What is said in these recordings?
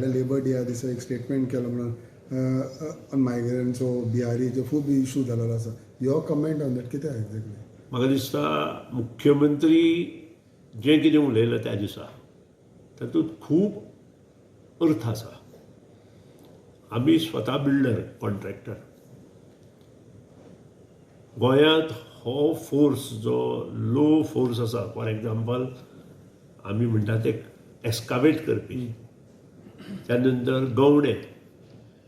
फाटल्या लेबर डेया दिसा एक स्टेटमेंट केलो म्हणून मायग्रंट्सो, बिहारीचो खूब इशू जालेलो आसा. Your comment on that कितें एक्झॅक्टली? म्हाका दिसता, मुख्यमंत्री जें कितें उलयला त्या दिसा, तातूंत खूब अर्थ आसा. आमी स्वता बिल्डर, कॉन्ट्रॅक्टर. गोंयांत हो फोर्स जो लो फोर्स आसा, फॉर एग्जाम्पल, आमी म्हणटा ते एक्सकावेट करपी, त्या नंतर गवणे,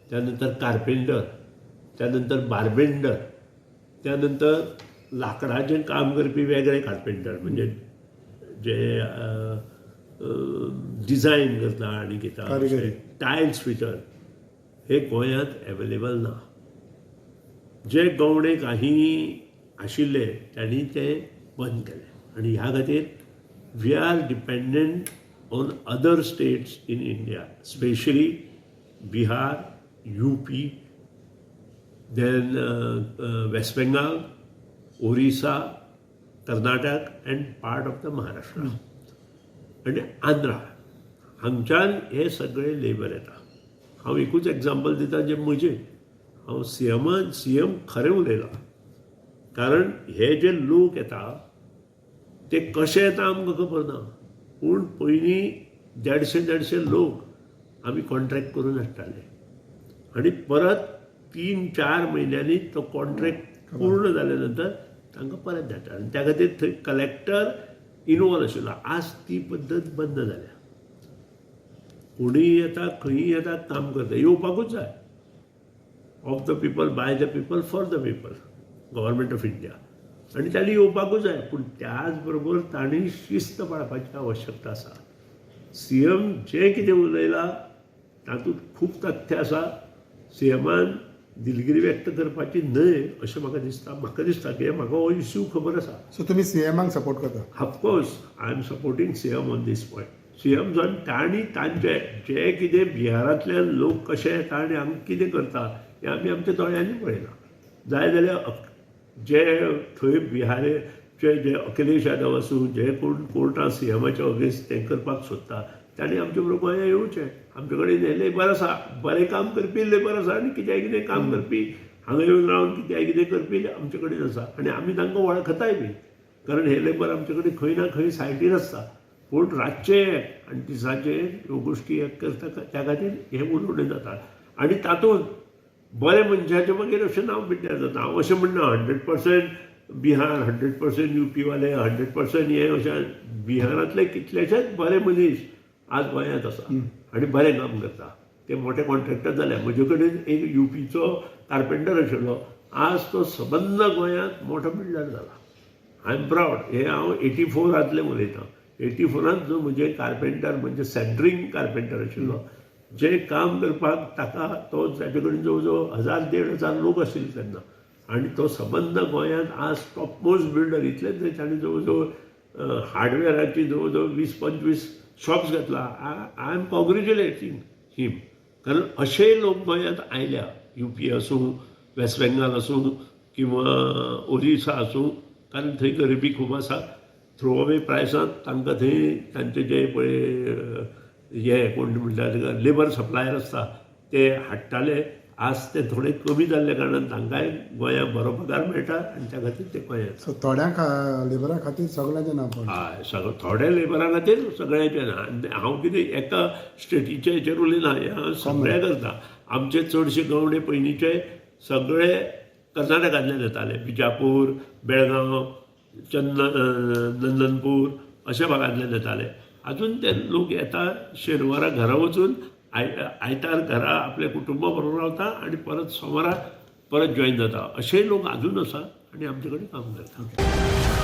त्या नंतर कार्पेंटर, त्या नंतर बारबेंडर, त्या नंतर लाकडाचें काम करपी वेगळे कार्पेंटर, म्हणजे जे डिझायन करता आनी कितें, कारिगरी. टायल्स फिटर, हे गोंयांत एवेलेबल ना. जे गवणे काही आशिल्ले, तांणी ते बंद केले आनी ह्या खातीर we are dependent on other states in India, specially Bihar, UP, then West Bengal, Orissa, Karnataka and part of the Maharashtra आनी आंध्रा. हांगच्यान हे सगळे लेबर येता. हांव एकूच एग्जाम्पल दिता जें म्हजें. हांव सीएमान, सीएम खरें उलयलां, कारण हे जे लोक येता ते कशे येता आमकां खबर ना, पूण पयलीं देडशे देडशे लोक आमी कॉन्ट्रॅक्ट करून हाडटाले आनी परत 3-4 म्हयन्यांनी तो कॉन्ट्रॅक्ट पूर्ण जाल्या नंतर तांकां परत धाडटा आनी त्या खातीर थंय कलेक्टर इनवॉल्व आशिल्लो. आज ती पद्दत बंद जाल्या. कोणूय येता, खंयूय येता, काम करता. येवपाकूच जाय. Of the people, by the people, for the people, Government of India. आनी तांणी येवपाकूच जाय, पूण त्याच बरोबर तांणी शिस्त पाळपाची आवश्यकता आसा. सी एम जें कितें उलयलां तातूंत खूब तथ्य आसा. सी एमान दिलगिरी व्यक्त करपाची न्हय अशें म्हाका दिसता. म्हाका दिसता की म्हाका हो इश्यू खबर आसा. सो तुमी सीएमाक सपोर्ट करता? Of course, I am supporting CM on this point. CM जावन तांणी तांचे जे कितें बिहारांतल्यान लोक कशे येता आनी हांगा कितें करता हें आमी आमच्या दोळ्यांनी पळयलां. जाय जाल्यार जे थंय बिहाराचे जे अखिलेश यादव आसूं, जे कोण कोर्टान सीएमाच्या अगेन्स्ट तें करपाक सोदता, तांणी आमचे बरोबर गोंया येवचें. आमचे कडेन हे लेबर आसा, बरें काम करपी लेबर आसा आनी कित्याय कितें काम करपी, हांगा येवन रावन कित्याय कितें करपी आमचे कडेन आसा आनी आमी तांकां वळखताय बी, कारण हे लेबर आमचे कडेन खंय ना खंय सायटीर आसता. पूण रातचें एक आनी दिसाचें ह्यो गोश्टी एक करता, त्या खातीर हें उलोवणें जाता आनी तातूंत बरे मनशाचें मागीर अशें नांव पिड्ड्यार जाता. हांव अशें म्हणना 100% बिहार, 100% युपीवाले, 100% हे. अशें बिहारांतले कितलेशेच बरे मनीस आज गोंयांत आसा आनी बरें काम करता. ते मोठे कॉन्ट्रॅक्टर जाले. म्हजे कडेन एक युपीचो कार्पेंटर आशिल्लो, आज तो सबंद गोंयांत मोठो बिल्डर जाला. I am proud. हे हांव 84रांतलें उलयतां. 84रांत जो म्हजे कार्पेंटर, म्हणजे सेंट्रींग कार्पेंटर आशिल्लो, जे काम करपाक ताका तो ताजे कडेन जवळ जवळ 1000 1500 लोक आशिल्ले तेन्ना आनी तो सबंद गोंयांत आज टॉप मोस्ट बिल्डर. इतलेंच न्हय, ताणें जवळ जवळ हार्डवेराची जवळ जवळ 20-25 शॉप्स घेतला. I am congratulating him, कारण अशेय लोक गोंयांत आयल्या, युपी आसूं, वेस्ट बेंगाल आसूं किंवा ओरिसा आसूं, कारण थंय गरिबी खूब आसा. थ्रो अवे प्रायसांत तांकां थंय तांचे जे पळय हे कोण म्हणटा ताका लेबर सप्लायर आसता, ते हाडटाले. आज ते थोडे कमी जाल्ल्या कारणान तांकांय गोंयांत बरो पगार मेळटा आनी त्या खातीर ते गोंयांत. सो थोड्यांक लेबरा खातीर सगळ्यांचें नांव पडटा? हय, सगळें थोड्या लेबरा खातीर सगळ्यांचें ना. आनी हांव कितें एका स्टेटीच्या हेचेर उलयना, हें हांव सगळें करता. आमचे चडशे गवणे पयलींचे सगळे कर्नाटकांतल्यान येताले. बिजापूर, बेळगांव, चंद नंदनपूर अशा भागांतल्यान येताले. अजून ते लोक येता, शेनवारा घरा वचून आयतार घरा आपल्या कुटुंबा बरोबर रावता आनी परत सोमारा परत जॉयन जाता. अशेय लोक अजून आसा आनी आमचे कडेन काम करता.